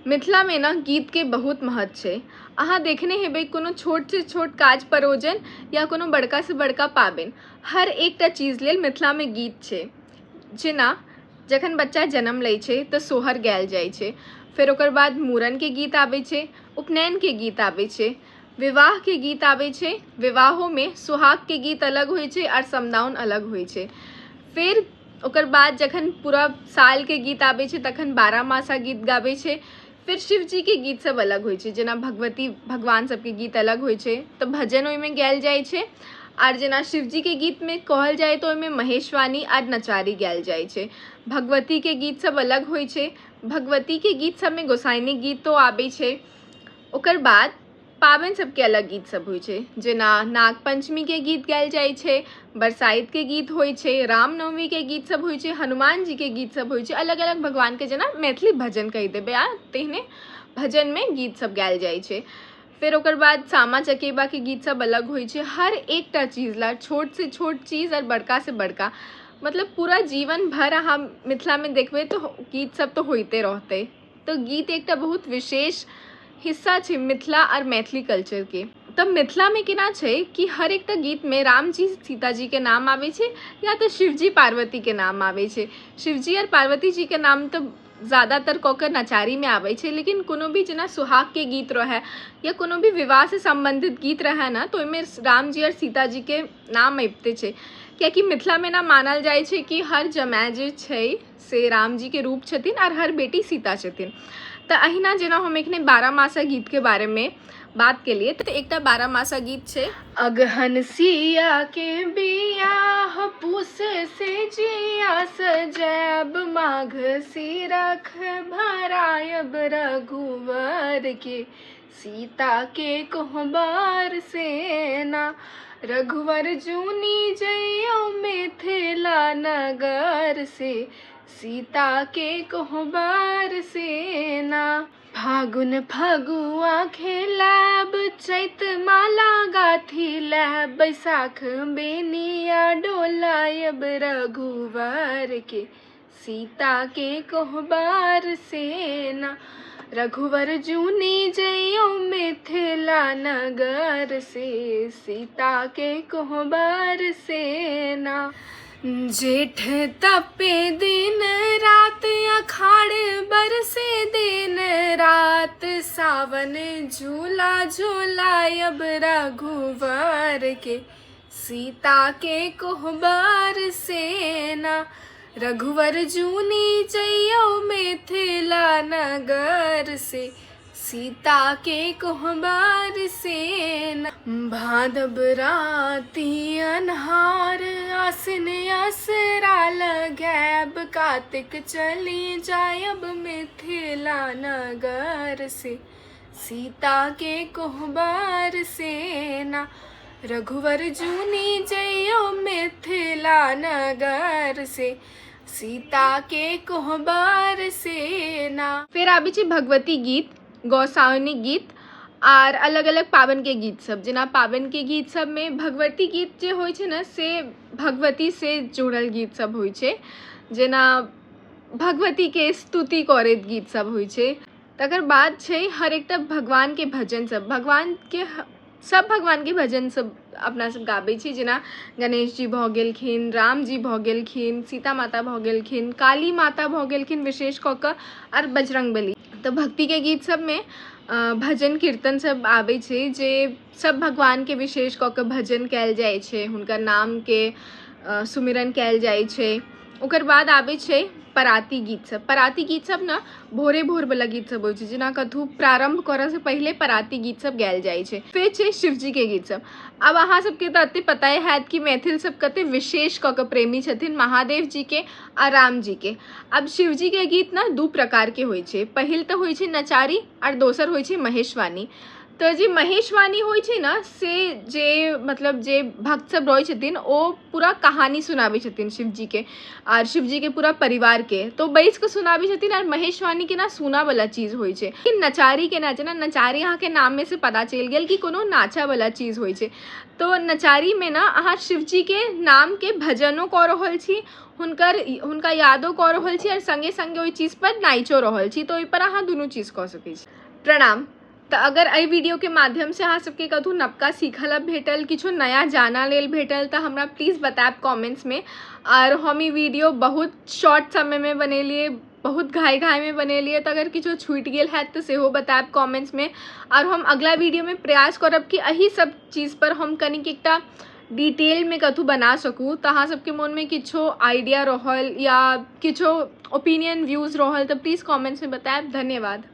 मिथिलामे ने गीतके बहुत महत्व छै। अहाँ देखने हेबै, कोनो छोटसँ छोट काज परोजन या कोनो बड़कासँ बड़का पाबनि, हर एकटा चीज लेल मिथिलामे गीत छै। जेना जखन बच्चा जन्म लै छै तऽ सोहर गायल जाइ छै, फेर ओकर बाद मूड़नके गीत आबै छै, उपनयनके गीत आबै छै, विवाहके गीत आबै छै। विवाहोमे सुहागके गीत अलग होइ छै आओर समदाउन अलग होइ छै। फेर ओकर बाद जखन पूरा सालके गीत आबै छै, तखन बारहमासा गीत गाबै छै। फेर शिवजीके गीत सब अलग होइ छै, जेना भगवती भगवान सबके गीत अलग होइ छै, तऽ भजन ओहिमे गायल जाइ छै। आर जेना शिवजीके गीतमे कहल जाय तऽ ओहिमे महेशवाणी आर नचारी गायल जाइ छै। भगवतीके गीत सब अलग होइ छै, भगवतीके गीत सबमे गोसाइनिक गीतो आबै छै। ओकर बाद पाबनि सबके अलग गीत सब होइ छै, जेना नाग पञ्चमीके गीत गायल जाइ छै, बरसाइतके गीत होइ छै, रामनवमीके गीत सब होइ छै, हनुमान जीके गीत सब होइ छै। अलग अलग भगवानके, जेना मैथिली भजन कहि देबै आ तेहने भजनमे गीत सब गायल जाइ छै। फेर ओकर बाद सामा चकेबाके गीत सब अलग होइ छै। हर एकटा चीज ला, छोटसँ छोट चीज आओर बड़कासँ बड़का, मतलब पूरा जीवन भर अहाँ मिथिलामे देखबै तऽ गीत सब तऽ होइते रहतै। तऽ गीत एकटा बहुत विशेष हिस्सा छै मिथिला आओर मैथिली कल्चरके। तऽ मिथिलामे केना छै कि हर एकटा गीतमे रामजी सीताजीके नाम आबै छै या तऽ शिवजी पार्वतीके नाम आबै छै। शिवजी आओर पार्वतीजीके नाम तऽ ज्यादातर कऽ कऽ नचारीमे आबै छै, लेकिन कोनो भी जेना सुहागके गीत रहै या कोनो भी विवाहसँ सम्बन्धित गीत रहै ने, तऽ ओहिमे रामजी आओर सीताजीके नाम अबिते छै, कियाकि मिथिलामे ने मानल जाइ छै कि हर जमाय जे छै से रामजीके रूप छथिन आओर हर बेटी सीता छथिन। तऽ अहिना जेना हम एखने बारहमासा गीतके बारेमे बात केलियै, तऽ एकटा बारहमासा गीत छै। अगहन सिया के बियाह, पूस से जिया सजायब, माघ सिरख भरायब, रघुवर के सीता के कोहबर सेना। रघुवर जूनी जइयो मिथिला नगर से, सीता के कोहबर सेना। फागुन फगुआ खेलाब, चैत माला गाथी लैब, बैसाख बेनिया डोलायब, रघुवर के सीता के कोहबर सेना। रघुवर जूनी जइयो मिथिला नगर से, सीता के कोहबर सेना। जेठ तपे दिन रात, अखाड़ बरसे दिन रात, सावन झूला झूलायब, रघुवर के सीता के कोहबर सेना। रघुवर जूनी जइयो मिथिला नगर से, सीता के कोहबर सेना। भादव राति अन्हार, आसिन असरा लगायब, कार्तिक चली जायब मिथिला नगर से, सीता के कोहबर सेना। रघुवर जूनी जइयो मिथिला नगर से, सीता के कोहबर सेना। फेर आबै छै भगवती गीत, गौसाउनी गीत आर अलग अलग पाबनिके गीत सब। जेना पाबनिके गीत सबमे भगवती गीत जे होइ छै ने, से भगवतीसँ जुड़ल गीत सब होइ छै, जेना भगवतीके स्तुति करैत गीत सब होइ छै। तकर बाद छै हर एकटा भगवानके भजन सब, भगवानके, सब भगवानके भजन सब अपना सब गाबै छी, जेना गणेश जी भऽ गेलखिन, रामजी भऽ गेलखिन, सीता माता भऽ गेलखिन, काली माता भऽ गेलखिन विशेष कऽ कऽ, आओर बजरङ्गबली। तऽ भक्तिके गीत सबमे भजन कीर्तन सब आबै छै, जे सब भगवानके विशेष कऽ कऽ भजन कयल जाइ छै, हुनकर नामके सुमिरन कयल जाइ छै। ओकर बाद आबै छै पराती गीत सब। पराती गीत सब ने भोरे भोरवला गीत सब होइ छै, जेना कतहु प्रारम्भ करऽसँ पहिले पराती गीत सब गायल जाइ छै। फेर छै शिवजीके गीत सब। आब अहाँ सबके तऽ एते पता हैत कि मैथिल सब कते विशेष कऽ कऽ प्रेमी छथिन महादेव जीके आ राम जीके। आब शिवजीके गीत ने दू प्रकारके होइ छै। पहिल तऽ होइ छै नचारी आर दोसर होइ छै महेशवाणी। तऽ जे महेशवाणी होइ छै ने, से जे मतलब जे भक्त सब रहै छथिन, ओ पूरा कहानी सुनाबै छथिन शिवजीके आर शिवजीके पूरा परिवारके। तऽ ओ बैस कऽ सुनाबै छथिन, आर महेशवाणीके ने सुनऽवला चीज होइ छै। नचारी केना छै ने, नचारी अहाँके नाममे से पता चलि गेल कि कोनो नाचऽवला चीज होइ छै। तऽ नचारीमे ने अहाँ शिवजीके नामके भजनो कऽ रहल छी, हुनकर हुनका यादो कऽ रहल छी, आओर सङ्गे सङ्गे ओहि चीजपर नाचिओ रहल छी। तऽ ओहिपर अहाँ दुनू चीज कऽ सकै छी। प्रणाम। तऽ अगर एहि वीडियोके माध्यमसँ अहाँ सबके कतहु नवका सीखऽ लए भेटल, किछो नया जानऽ लेल भेटल, तऽ हमरा प्लीज बतायब कमेंट्समे। आर हम ई वीडियो बहुत शॉर्ट समयमे बनेलियै, बहुत घाइ घाइमे बनेलियै, तऽ अगर किछो छूटि गेल हैत तऽ सेहो बतायब कमेंट्समे। आर हम अगला वीडियोमे प्रयास करब कि एहि सब चीजपर हम कनिक एकटा डिटेलमे कतहु बना सकूँ। तऽ अहाँ सबके मोनमे किछो आइडिया रहल या किछो ओपिनियन व्यूज रहल, तऽ प्लीज कमेंट्समे बतायब। धन्यवाद।